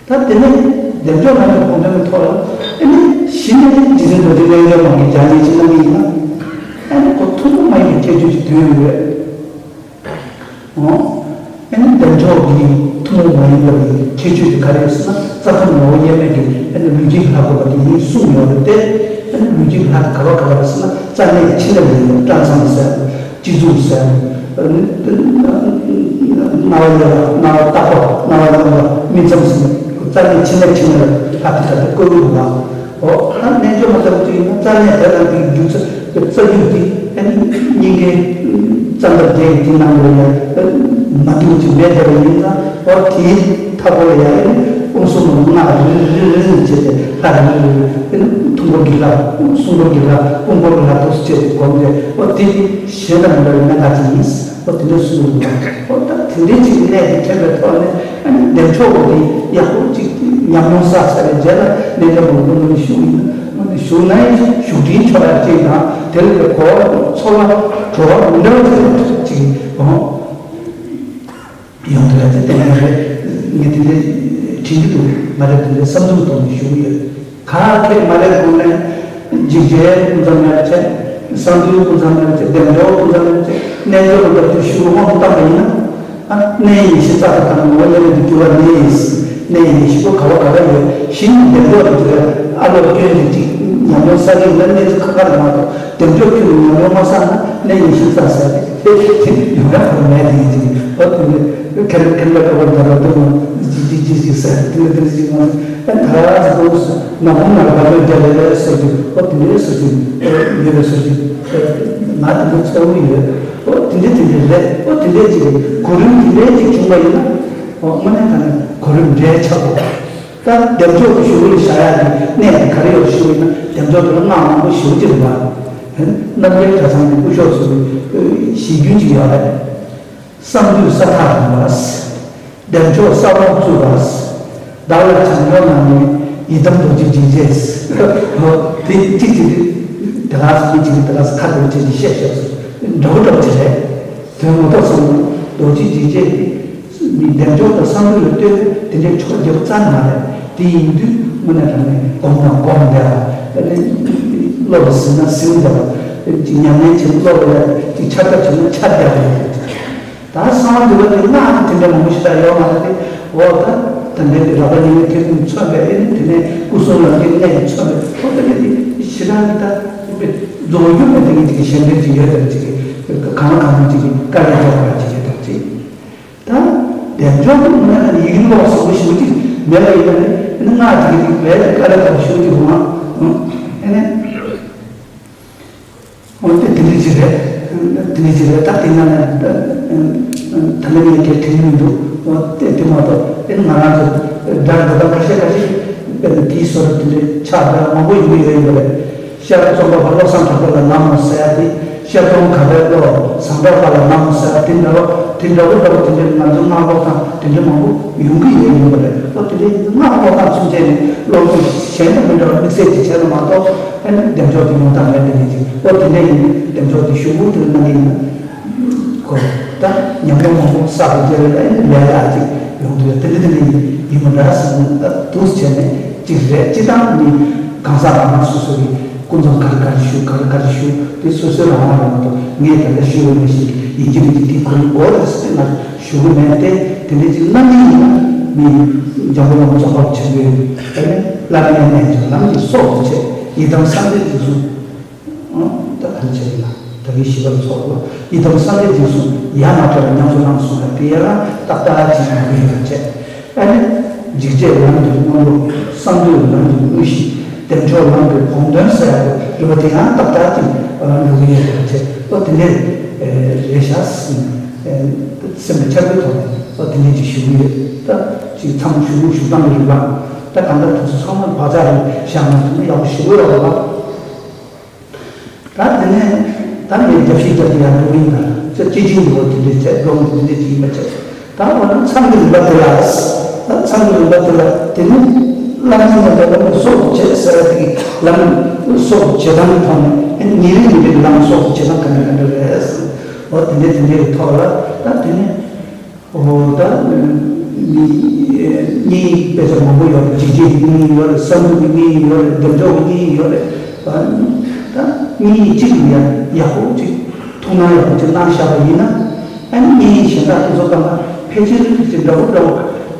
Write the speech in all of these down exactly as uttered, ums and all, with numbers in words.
ད་དེ་ནས་བདེ་མཆོག་རྣམ་པའི་དགོངས་དོན་གྱི་ཐོག་ལ་ཨ་ནི་གཞི་ནས་རྗེ་བཙུན་རྡོ་རྗེ་རྣལ་འབྱོར་མ་གི་སྦྱར་ནས་ཅི་གནང་གི་ཡིན་ན། ཨ་ནི་ཁོ་ཐུན་མོང་མ་ཡིན་པའི་ཁྱད་ཆོས་ཅིག་ཐོན་ཡོང་གི་རེད། ཨོ། ཨ་ནི་བདེ་མཆོག་གི་ཐུན་མོང་མ་ཡིན་པའི་ཁྱད་ཆོས་དེ་ག་རེ་ཟེར་ན། རྩ་ཁམས་ངོ་བོ་དབྱེར་མེད་ཀྱི་ཨ་ནི་ལུས་ཀྱི་ལྷ་བཀོད་པ་དེ་ཡིན་གསུངས་ཡོད་རེད་དེ། ཨ་ནི་ལུས་ཀྱི་ལྷ་དེ་ག་བ་ག་བ་རེད་ཟེར་ན། རྩ་གནས་ཕྱི་ནས་ཡིན་པ་སྤྲང་ཚང་ཟེར། སྤྱི་གཙུག་ཟེར། རྣ་བ་གཡས་པ། རྣ་བ་ལྟག་པ། རྣ་བ་གཡོན་པ། སྨིན་མཚམས་ཟེར། རྩ་གནས་ཕྱི་ནས་ཕྱི་ནས་ལྷ་དེ་ག་དེ་བཀོད་ཡོད་པ། འོ། ད་རྣལ་འབྱོར་མ་ལྟ་བུ་ཅིག་ཡིན་ན་རྩ་གནས་དེ་དང་དེའི་རྒྱུ་ཚ་རྩ་རྒྱུ་དེ་ཨ་ནི་སྙིང་གའི་རྩ་འདབ་བརྒྱད་ཀྱི་དེའི་ནང་ལ་ཡང་མ་འདུས་ཅིག་མེད་བསྡད་པ་ཡིན་ཙང་། འོ། དེའི་མཐའ་སྐོར་ལ་ཡང་ཨ་ནི་དབུ་གསུམ་ལ་སྔགས་རིལ་རིལ་རིལ་རིལ་བྱས་ཏེ། ལྷ་རིལ་རིལ་རིལ། ཨ་ནི་ཐུན་འཁོར་གྱི་ལྷ། གསུང་འཁོར་གྱི་ལྷ། དབུ་འཁོར་གྱི་ལྷ་དུ་བྱས་ཏེ་བསྒོམས་ཏེ། འོ། དེ་གཞན་དང་མི་འདྲ་བའི་གནད་འགག་ཅིག་ཡིན། འོ། དེ་འདྲ་གསུངས་ཡོད་པ། འོ། ད་དེ་འདྲའི་ཅིག་གནད་དེ་མཁྱེན་པའི་ཐོག་ནས་ཨ་ནི་བདེ་མཆོག་པོ་དེ་ཡག་པོ་ཅིག་ཉམས་མྱོང་བསགས་ཚར་བའི་རྗེས་ལ་རྣལ་འབྱོར་པ་ངོ་མ་ནི་བཞུགས་ཡིན་ན། ཨ་ནི་བཞུགས་ན་ཡང་བཞུགས་ཁྲིའི་ཆོ་ག་ཅིག་དང་། དེ་ལ་གོ་བ་ཚོར་བ་བྲོ་བ་མི་འདྲ་བ་ཅིག་ཅིག་འོ། ཡོང་དུས་ལ་དེ་གཏན་ནས་རེད། ངས་དེ་འདྲའི་དྲན་གྱི་འདུག་མ་རེད། དེ་འདྲའི་བསམ་ཚུལ་གཏོང་ནས་བཞུགས་ཡོད། ག་གེ་མ་རེད་དགོངས་ནས། འཇིགས་བྱེད་ཀུན་བཟང་མེད་ཅེས། གསང་འདུས་ཀུན་བཟང་མེད་ཅེས། བདེ་མཆོག་ཀུན་བཟང་མེད་ཅེས། རྣལ་འབྱོར་པ་ལྟ་བུ་ཞུ་བ་དབང་དུ་བཏང་པ་ཡིན་ན། ཨ། གནས་ཡེ་ཤེས་རྩ་དང་དང་ངོ་བོ་དབྱེར་མེད་དུ་གྱུར་པ་ནི། གནས་ཡེ་ཤེས་པོ་ག་བ་ག་བ་ཡོད། གཞི་ནས་བདེ་མཆོག་ཏུ་གྱུར་པའི་ཨ་ལོ་སྐྱོན་ཅིག་ཅིག་ཉམས་མྱོང་བསགས་ཀྱི་ཡིན་ན། གནས་ཚུལ་ཁག་ཁག་རེད་མ་གཏོགས། བདེ་མཆོག་ཁྱོན་ནས་ཉམས་མྱོང་མ་བསགས་ན་གནས་ཡེ་ཤེས་རྩ་ཟེར་ཏེ་དེ་དེ་ཡོང་ཡ་ཁོ་མེད་དེ་ཡིན་ཅིག་འོ། དེ་ནས་ཁེར་ཁེར་ལ་ཀ་བ་འདྲ་བ་འདུག་ན་ཅི་ཅི་ཅི་ཅི་ཟེར། དེ་ནས་དེ་ཅི་མ་ཟེར། ཨ། ད་ར་ཟེར་དུས་ན་ཧོང་ན་ར་བ་ལོ་རྒྱ་ལེ་ལེ་ཟེར་གྱི། འོ། དེ་འདྲའི་ཟེར་གྱི་ཡོད་པའི་ཟེར་གྱི་ང་དེ་འདྲ་ཚོར་གྱི་ཡོད། འོ། དེ་འདྲའི་དེ་འདྲའི་རེད། འོ། དེ་འདྲའི་ཅིག་གོ་རིམ་དེ་འདྲའི་ཅིག་བྱུང་བ་ཡིན་ན། འོ། དངོས་གནས་དྲང་གནས་གོ་རིམ་འདྲའི་ཆགས་པ། ད་བདེ་མཆོག་གི་ཞུ་བ་ལ་བཞག་ཡག་གི་གནས་དེ་ག་རེ་ཡོད་ཞུ་བ་ཡིན་ན། བདེ་མཆོག་དེ་ལ་སྔགས་མང་པོ་ཞེ་པོ་ཅིག་རེད་པ། རྣམ་རྒྱལ་གྲྭ་ཚང་གི་སྐུ་ཞབས་ཚོ་གི་གཞི་རྒྱུན་ཅིག་ཡོད་རེད། གསང་འདུས་ས་ཐག་རིང་བ། བདེ་མཆོག་ས་བོན་བཙུགས་པ། བདག་ལ་བྱམས་སྐྱོང་གནང་ནས་ཡི་དམ་རྡོ་རྗེ་འཇིགས་བྱེད། དེ་གཅིག་གཅིག་དེ་ག་ཚོད་གཅིག་དེ་ག་ཚོད་ཁ་བདེ་བྱེད་ཀྱི་བཤད་བཤད་སོ། འདྲ་པོ་འདྲ་པོ་ཅིག་རེད། དོན་ངོ་ཐོག་ཚང་མ་རྡོ་རྗེ་འཇིགས་བྱེད་དེ། མི་བདེ་མཆོག་དང་གསང་འདུས་ལ་ལྟོས་དེ་འདྲའི་ཕྱོགས་རྒྱབ་རྩ་ནས་མ་རེད། དེ་ཡིན་དུས་དངོས་གནས་དྲང་གནས་སྒོམ་དང་སྒོམ་བསྡད་པ། ཨ་ནི་བློ་ལ་ཟིན་ན་ཟིན་བསྡད་པ། ཅིག་ཉམས་ལེན་བྱེད་ན་བློ་ལ་ཡ་ཅིག་འཆར་ཐབས་བྱེད་ན་འཆར་བསྡད་པ་རེད། ད་གསང་བ་འདུས་པ་དེ་སྔགས་ཀྱི་དེ་འདྲ་མང་པོ་ཞིག་ད་ཡོད་མ་རེད་དེ། འོ། ད་དེ་འདྲའི་དེ་རགས་པ་ཉིད་ནས་ཐེག་དམན་མཚོན་པའི་ཨེ་ནི་དེ་ནས་སྐུ་གསུམ་ལ་དེ་གནས་མཚོན་པའི། འོ། དེ་འདྲ་དེ་ཞེ་དྲག་གི་ད་རྫོགས་རྒྱུ་མེད་དེ་གི་ཅིག་གཞན་དོན་ཅིག་ཡོད་དམ་ཅིག་གང་ལ་གང་འདུལ་ཅིག་དཀའ་ལས་རྒྱག་པ་ཅིག་ཡོད་དམ་ཅིག་ད་བདེ་མཆོག་ཏུ་མ་ཡིན་ལོག་བཟང་པོ་ཞེ་པོ་ཅིག་མེད་པ་ཡིན་ན་ནི། ཨ་ནི་སྔགས་དེ་གི་དེ་བས་དཀའ་ལས་ཁག་པོ་ཞེ་པོ་ཅིག་འོང་ང་། ཨ་ནི། འོ། དེ་དེ་འདྲ་ཅིག་རེད། དེ་འདྲ་ཅིག་རེད། ད་དེ་ན་ནི་ད་ད་ནི་ངས་དེ་དྲན་གྱི་མི་འདུག་འོ། དེ་དེ་མ་གཏོགས་ཨ་ནི་ང་རང་ཚོ་སྒྲ་འདོད་པ་ཁ་ཤས་ཁ་ཤས་དཔེར་ན་དེའི་བཟོ་འདྲ་དེ་འདྲའི་ཆགས་སྒྲ་མང་པོ་ཡོང་གི་ཡོད་ཡིན་པ་རེད། ཤར་རྩོམ་པ་པ་བློ་བཟང་གྲགས་པ་ལ་ལམ་མོ་ཟེར་ཡ་དེ། ཤར་རྩོམ་ག་པའི་བློ་བཟང་གྲགས་པ་ལ་ལམ་མོ་ཟེར་ཡ་དེ་འདྲ་བོ། དེ་འདྲ་བོ་འདྲ་བོ་དེ་འདྲའི་ང་ཚོ་སྔགས་ཀློག་སྟངས་དེ་འདྲ་མང་པོ་ཡོང་གི་ཡོད་ཡིན་པ་རེད། ཨོ། དེ་འདྲའི་སྔགས་ཀློག་སྟངས་ཚུན་ཆད་ནས་ཀློག་སྐྱོན་གཞན་དང་མི་འདྲ་བ་དམིགས་བསལ་གྱི་བྱས་ན་མ་གཏོགས། ཨ་ནི་བདེ་མཆོག་དེ་ཡོང་སྟངས་མེད་པ་ཡིན་ཅིང་། ཨོ། དེ་འདྲ་ཡིན་ན་བདེ་མཆོག་དེ་གཞུང་ལུགས་དེ་གནང་གི་ཡིན་ན། ཁོ་ད་ཉམས་མྱོང་མང་པོ་བསགས་པའི་རྗེས་ལ་ཡང་ལས་ལ་ཅིག་ཡོང་དུས་དེ་འདྲ་དེ་འདྲ་ཡིན་ཡིན་མི་འདྲ་ཟེར་ནས། ད་འདུག་བྱས་ནས་ཅིག་རེད། སྤྱིར་བཏང་ནི་གང་ཟག་རང་རང་སོ་སོ་གི་ཀུན་རྫོབ་ག་རེ་ག་རེ་ཞུ། ག་རེ་ག་རེ་ཞུ། དེ་སོ་སོའི་རང་དབང་རང་དུ། ངས་ད་ལྟ་ཞུ་བའི་མི་ཞིག་ཡིན་གྱི་མིན་གྱི་དེ་ཁོ་ནི་འགོ་རེད་ཟེར་ན་ཞུ་གི་མེད་དེ། དེ་འདྲ་ཅིག་གནང་གི་ཡིན་ན་མི་འཇམ་པོ་ལམ་རྫོགས་པ་ཆེན་པོའི་ཨ་ནི་བླ་མའི་གནས་ཀྱི་ལམ་གྱི་སྲོག་ཏུ་བྱས། ཡི་དམ་གསང་བའི་རྗེས་སུ། ཨང་། ད་གང་བྱས་ན་ད་གིན་ཞི་བ་ལ་སོགས་པ་ཡི་དམ་གསང་བའི་རྗེས་སུ་ཡ་མ་བྲལ་བ་ཉམས་སུ་བླངས་སོང་བ་དེ་ཡང་ཏག་ཏག་ཅིག་ཡོང་གི་ཡོད་པ་བྱས། ཨ་ནི་འཇིགས་བྱེད་ལམ་གྱི་དངོས་པོ། གསང་འདུས་ལམ་གྱི་དངོས་གཞི། བདེ་མཆོག་ལམ་གྱི་དགོངས་དོན་ཟེར་ཡག་གི་རིམ་པ་དེ་ཡང་ཏག་ཏག་ཅིག་འགྲོ་གི་ཡོད་པ་བྱས། ཨོ། དེ་འདྲས་རེད་ཤག་སེམས་པ་འཆར་གི་ཐོག་ནས། ཨོ། དེ་འདྲས་ཅིག་ཞུ་གི་ཡོད། ད་ཅིག་མཚམས་ཞུ་ཞུ་སྟངས་ཀྱི་རིམ་པ། ད་གང་ལྟར་དེ་ཚོ་ཚང་མ་བག་ཆགས་རེད་བཞག་ན་ཐུབ་ན་ཡག་པོ་ཞུ་གི་ཡོད་རེད་པ། ད་དེ་ནས་ད་ངས་རྒྱབ་བཤིག་རྒྱབ་སྟེ་ཡར་འགྲོ་གི་ཡིན་ད། ཚེ་སྐྱེ་ཅིང་འདུག་པ་དེ་འདྲའི་ཚེ་སྒྲུང་དེ་འདྲའི་ཅིག་ཡིན་པ་བྱས། ད་འོ་ན་མཚམས་ཀྱི་རིམ་པ་དེ་ལ། ད་མཚམས་ཀྱི་རིམ་པ་དེ་ལ་དེ་ནི་བླ་མ་རྣམས་ཀྱི་ལམ་ལ་སྲོག་བཅད་ཟེར་བ་དེ་གི་ལམ་སྲོག་བཅད་སྟངས་ཀྱི་ཐོག་ནས་ཨ་ནི་ཉིན་རེ་ཉིན་རེ་གི་ལམ་སྲོག་བཅད་སྟངས་ག་འདྲ་ག་འདྲ་རེད། འོ། དེ་འདྲའི་དེ་འདྲའི་ཐོག་ལ་ད་དེ་ནི། འོ། ད་མི་ བསྙེན་ཡིག་དཔེ་ཆ་མང་པོ་ཡོད་རེད། འཇིགས་བྱེད་ཀྱི་བསྙེན་ཡིག་ཡོད་རེད། གསང་འདུས་ཀྱི་བསྙེན་ཡིག་ཡོད་རེད། བདེ་མཆོག་གི་བསྙེན་ཡིག་ཡོད་རེད། ད་བསྙེན་ཡིག་གཅིག་ལ་ཡང་ཡག་པོ་ཅིག་ཐུགས་སྣང་ཡག་པོ་ཅིག་གནང་བཞག་པ་ཡིན་ན། ཨ་ནི་བསྙེན་ཡིག་གཞན་དག་དེ་ཚོ་ཚང་མ་ཕལ་ཆེར་ཕལ་ཆེར་འདྲ་པོ་འདྲ་པོ་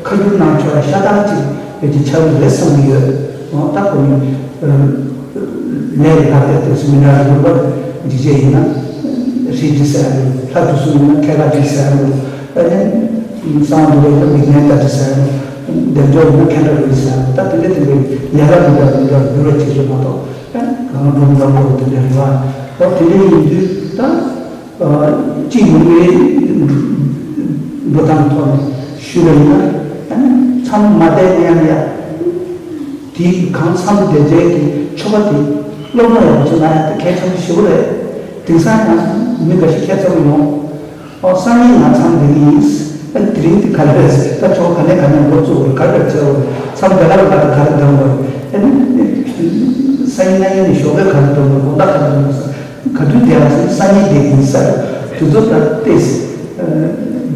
ཁ་བསྒྱུར་གནང་ཆོག་ཡ་ཤ་སྟག་ཅིག་ཕལ་ཆེར་ཆགས་ཀྱི་རེད་བསམ་གྱི་ཡོད། འོ་ད་ཁོ་ནི་ལས་ཀྱི་ལྷ་དེ་དུས་སུ་མི་འདྲ་བ་ཡོད་པར་འཇིགས་བྱེད་ཡིན་ན་ཧྲིལ་གྱིས་ཟེར་ཡ་འདུག་ལྷ་དུས་སུ་ཡིན་ན་ཁལ་ཁ་གྱིས་ཟེར་ཡ་འདུག་ཨ་ནི་གསང་བ་འདུས་པ་ཡིན་ན་མིག་སྔན་ལྟ་གྱིས་ཟེར་ཡ་འདུག་བདེ་མཆོག་ཡིན་ན་ཁེངས་དྲེགས་ཀྱིས་ཟེར་ཡ་འདུག་ད་དེ་འདྲ་དེ་འདྲའི་ལས་ཀ་འདི་འདྲ་འདི་འདྲ་འགྱུར་བ་བྱེད་ཀྱི་མ་གཏོགས་ཨ་ནི་གང་འགྲོ་འགྲོ་འགྲོ་དེ་འདྲ་རེད་བ། འོ་དེ་འདྲ་ཡིན་དུས་ད། གཅིག་ཡོང་བའི་འགྲོ་སྟངས་ཐོག་ནས་ཞུས་པ་ཡིན་ན། ཨ་ནི་མཚམས་མ་བསྡད་ན་ཡང་ཡ། དེའི་གང་མཚམས་བསྡད་བྱས་ཀྱི་ཆོ་ག་དེ་སློབ་སྦྱོང་ཡག་པོ་བྱེད་ན་ཡང་དེ་གལ་ཆེན་པོ་ཞེ་པོ་རེད། དེང་སང་ཡང་མི་འགའ་ཞིག་ཁྱད་མཚར་པོ་ཡོང་། ཨོ་སང་ཉིན་ང་མཚམས་བསྡད་ཀྱི་ཡིན། ཨ་ནི་དེ་རིང་དེ་ག་རེ་རེད། ད་ཆོ་ག་ནས་ག་ནས་འགོ་བཙུགས་དགོས་རེད། ག་རེ་བྱས་དགོས་རེད། མཚམས་འདི་ག་ལ་ག་རེ་ག་རེ་འདོན་དགོས་རེད། ཨ་ནི་སང་ཉིན་གནངས་ཉིན་ནས་ཞོགས་ཀས་ག་རེ་འདོན་དགོས་རེད། དགོང་དག་ག་རེ་འདོན་དགོས་རེད། ག་དུས་བསྡད་ཡག་ཟེར་ན་སང་ཉིན་བསྡད་ཀྱི་ཡིན་ཟེར། དུས་ཚོད་ལ་བལྟས་ཟེར།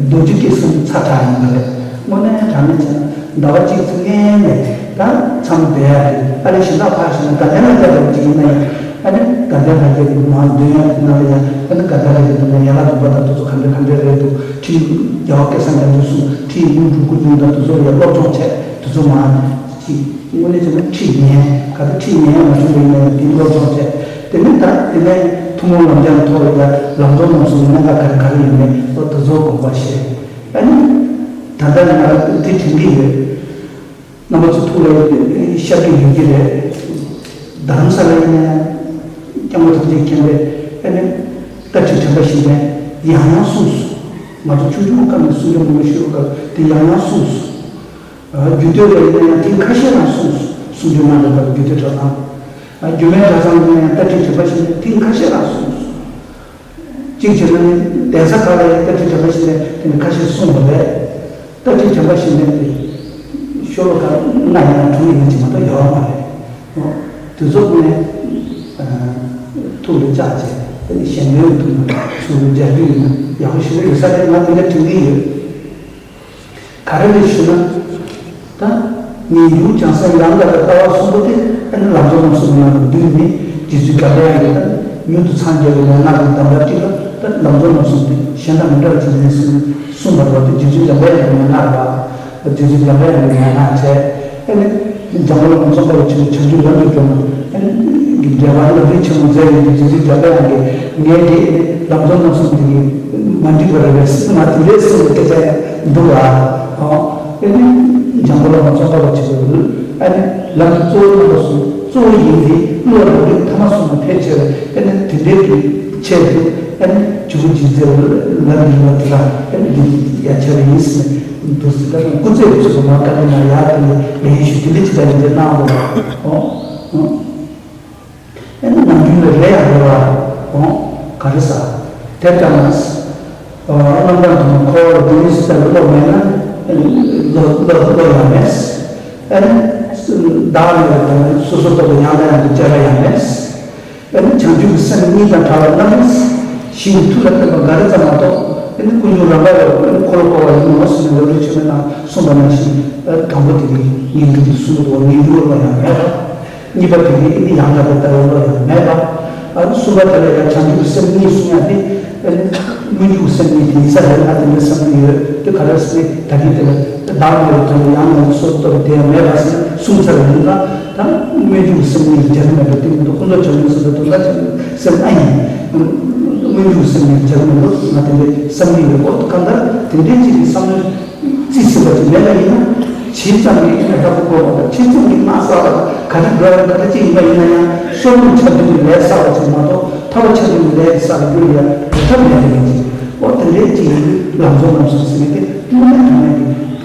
རྡོ་རྗེ་སྐྱིལ་གསུམ་ཚ་དྲགས་ཡིན་པ་རེད། དངོས་གནས་དྲང་གནས་བྱས་ན་ཟླ་བ་གཅིག་ཙམ་སྔོན་ནས་ད་མཚམས་བསྡད་ཡག་རེད། ཨ་ནི་གཞན་དག་ཕར་ཕྱིན་ན་དགའ་ལྡན་ལ་བསྡད་པ་ཅིག་ཡིན་ན་ཡང་། ཨ་ནི་དགའ་ལྡན་ལྷ་བརྒྱ་གི་ནང་འདོན་ཡག་ནང་ལ་ཡང་། ཨ་ནི་དགའ་ལྡན་ལྷ་བརྒྱ་དང་ཡན་ལག་བདུན་པ་དང་དེ་ཚོ་ག་འདྲ་ག་འདྲ་རེད་འདུག་ཁྲིད་རྒྱལ་བ་སྐལ་བཟང་རྒྱ་མཚོ་གསུམ་ཁྲིད་མུ་དྲུག་སྐུ་བདུན་དང་དེ་ཚོ་ལ་ཡང་སློབ་སྦྱོང་བྱས། དེ་ཚོ་མ་ཅིག་དངོས་གནས་བྱས་ན་ཁྲིད་ཉན་ག་ཚོད་ཁྲིད་ཉན་ཡང་མ་བྱུང་བ་ཡིན་ན་ཡང་དེ་སློབ་སྦྱོང་བྱས། དེ་ནས་ད་དེ་ནས་ཐུན་མོང་ལམ་སྦྱངས་ཐོག་ལ་ཡང་ལམ་གཙོ་རྣམ་གསུམ་གྱི་གནད་འགག་ག་རེ་ག་རེ་ཡིན་མིན་ལོ་དེ་ཚོ་དགོངས་པ་བཞེས། ཨ་ནི་ད་ལྟ་ང་དེ་དྲན་གྱི་ཡོད། རྣམ་པ་ཚོ་ཐུགས་ལ་ཤར་གྱི་ཡོད་ཀྱི་རེད། རྡ་རམ་ས་ལ་ཡིན་ན་ཡང་སྐྱབས་མགོན་ཐམས་ཅད་མཁྱེན་པས་ཨ་ནི་རྟ་ཁྲིད་དྲན་པ་བཞིན་དུ་ཡང་ཡང་གསུངས་སོང་། ང་ཚོ་ཆུང་ཆུང་སྐབས་ནས་གསུང་སྐྱོང་མང་པོ་ཞུས་པ་སྐབས་དེ་ཡང་ཡང་གསུངས་སོང་། རྒྱུད་སྟོད་ལ་ཡིན་ན་ཡང་ཐེངས་ཁ་ཤས་རང་གསུངས་སོང་། གསུང་སྟོན་གནང་བའི་སྐབས་རྒྱུད་སྟོད་གྲྭ་ཚང་། རྒྱུད་སྨད་གྲྭ་ཚང་ལ་ཡིན་ན་ཡང་རྟ་ཁྲིད་དྲན་པ་བཞིན་དུ་ཐེངས་ཁ་ཤས་རང་གསུངས་སོང་། གཅིག་བྱས་ན་ནི་གདན་ས་ཁག་ལ་ཡང་རྟ་ཁྲིད་དྲན་པ་བཞིན་དུ་དེ་ནི་ཁ་ཤས་གསུངས་པ་རེད། རྟ་ཁྲིད་དྲན་པ་བཞིན་དུ་དེ་ཤོ་ལོ་ཀ་ལྔ་ཡིན་ན་དྲུག་ཡིན་ན་ཅིག་མ་གཏོགས་ཡོད་མ་རེད། དེ་ཚོ་ཀུན་ནས་ཐུགས་ལ་བཅགས་བྱས་དེ་ནི་གཞན་ཕན་ཐུབ་ན་ཚུར་མཇལ་རྒྱུ་ཡིན་ན་ཡག་པོ་ཞེ་པོ་ཡོད་ས་རེད། ང་དེ་འདྲ་དྲན་གྱི་ཡོད། ག་རེ་རེད་ཞུ་ན། ད་ངེས་འབྱུང་བྱང་སེམས་ཡང་དག་པའི་ལྟ་བ་གསུམ་པོ་དེ་ཨ་ནི་ལམ་གཙོ་རྣམ་གསུམ་གྱི་ནང་དུ་འདུས་ནས་རྗེ་བཙུན་འཇམ་དཔལ་དབྱངས་ཀྱིས་ད་མྱུར་དུ་འཚང་རྒྱ་བའི་མན་ངག་གི་གདམས་པ་ཁྲིད་པ་ད་ལམ་གཙོ་རྣམ་གསུམ་དེ་གཞན་དང་མི་འདྲ་བ་ཅིག་ཡིན་གསུངས་གསུངས་པ་རེད་བ། དེ་རྗེ་བཙུན་འཇམ་དཔལ་དབྱངས་ཀྱི་མན་ངག་རེད་བ། རྗེ་བཙུན་འཇམ་དཔལ་དབྱངས་ཀྱི་མན་ངག་བྱས། ཨ་ནི་འཇམ་མགོན་བླ་མ་ཙོང་ཁ་པ་ཆེན་པོས་བྱང་ཆུབ་ལམ་གྱི་སྒོ་ནས་ཨ་ནི་འགྲེལ་པ་ལམ་རིམ་ཆེན་མོ་མཛད་ཡོད་པའི་རྗེ་བཙུན་འཇམ་དཔལ་དབྱངས་ཀྱིས་ངས་དེ་ཨ་ནི་ལམ་གཙོ་རྣམ་གསུམ་དེ་གི་མ་འགྲིག་པ་རེད་པས་ཟེར་ང་དེ་འདྲའི་གསུངས་པའི་སྐད་ཆ་ཡང་འདུག་ཨ། ཨོ། ཨ་ནི་འཇམ་མགོན་བླ་མ་ཙོང་ཁ་པ་ཆེན་པོས་ཨ་ནི་ལམ་གྱི་གཙོ་བོ་རྣམ་པ་གསུམ་གཙོ་བོ་ཡིན་ཏེ་བློ་རང་རིག་ཐ་མ་གསུམ་ལ་ཕལ་ཆེ་བས། ཨ་ནི་དེ་འདྲའི་གི་ཆེད་དུ་ཨ་ནི་བྱུང་རྗེས་འཛིན་ལམ་ཡིན་པ་དེ་ལ་ཨ་ནི་འདི་ཡ་ཆ་རེ་ཡིན་ཟེར་ནས་འདུག་ཟེར། ད་སྐུ་ཚེ་ཚོད་པ་མ་བཀའ་དྲིན་ན་ཡག་དེ་ལས་ལེགས་ཤོས་དེ་འདྲ་ཅི་ལྟར་ཡིན་ཏེ་གནང་བ་ཨོ། ཨ་ནི་ནམ་རྒྱུན་ལ་རེ་ཡང་རེ་བ་ཨོ་ག་རེ་ཟ་དེ་ལྟར་ན། རྣམ་གྲངས་དུ་མ་འཁོར་བ་དེ་ནི་སྲིད་ལ་བློ་མེད་ན་བློ་བློ་བློ་ཡང་མེད། ཨ་ནི་བདག་མེད་པ་དང་སོ་སོ་རྟོགས་པའི་ཡང་དག་ཡང་དུ་བཅས་པ་ཡང་མེད། ཨ་ནི་བྱང་ཆུབ་ཀྱི་སེམས་གཉིས་དང་བྲལ་བ་རྣམས་ཞི་བའི་མཐུ་ལ་བརྟེན་པ་འགའ་རེ་ཙམ་མ་གཏོགས་ཨ་ནི་ཀུན་འབྱུང་རང་དགའ་བའི་འཁོར་ལོ་བསྐོར་བ་ཡིན་ནོ་ཟེར་ནས་ལམ་རིམ་ཆེན་མོའི་ནང་གསུངས་པ་ནང་བཞིན་དང་པོ་དེ་ནི་ངན་འགྲོའི་གསུང་གི་འདུག་ངན་འགྲོའི་བློ་ཡང་མེད་པ། གཉིས་པ་དེ་ནི་ཨ་ནི་ཡང་དག་པའི་ལྟ་བའི་བློ་ཡང་མེད་པ། ཨ་ནི་གསུམ་པ་དེ་ལ་ཡང་བྱང་ཆུབ་སེམས་གཉིས་གསུང་ཡ་དེ་ཨ་ནི་སྨོན་འཇུག་སེམས་གཉིས་དེ་ཡིན་ས་རེད། ང་དེ་འདྲ་བསམ་གྱི་ཡོད། དེ་ག་རེ་ཟེར་ན་ད་གིན་དེ་ལ་བདག་མེད་པའི་དོན་ལ་ཡང་ན་སོ་སོ་རྟོགས་པའི་དེ་ཡང་མེད་པ་ཟེར་གསུངས་ཚར་བ་ཡིན་ལ། ད་སྨོན་འཇུག་སེམས་གཉིས་འཇལ་མེད་པ་དེ་མི་འདུག་ཀུན་རྫོབ་བྱང་ཆུབ་སེམས་དང་དོན་དམ་བྱང་ཆུབ་སེམས་ཨ་ཡིན། སྨོན་འཇུག་སེམས་གཉིས་འཇལ་མི་འདུག་ང་དེ་འདྲའི་བསམ་གྱི་ཡོད། འོ་གང་ལྟར་དེ་འདྲའི་ཅིག་གི་བསམ་བློ་རྩིས་ཟིན་པ་ཅིག་མེད་པ་ཡིན་ན། ཇི་ཙམ་གྱིས་ཨེ་ནས་ལྷ་སྐུ་བསྐོར་བ་དང་ཇི་ཙམ་གྱིས་སྔགས་བསགས་པ་དང་ག་རེ་དགོས་རེད། ག་རེ་ཅིག་ཡིན་པ་ཡིན་ན་ཡང་སྲོག་ལུས་ཆ་མཐུན་གྱི་ལས་བསགས་པ་ཅིག་མ་གཏོགས་ཐར་པ་ཆ་མཐུན་གྱི་ལས་བསགས་རྒྱུ་ཡང་འགྲུབ་ཐབས་མེད་པ་ཡིན་ཅིང་། ཨོ་དེ་འདྲའི་ཅིག་ཡིན་དུས་ལམ་གཙོ་རྣམ་གསུམ་ཟེར་མཁན་དེ་དངོས་གནས་དྲང་གནས་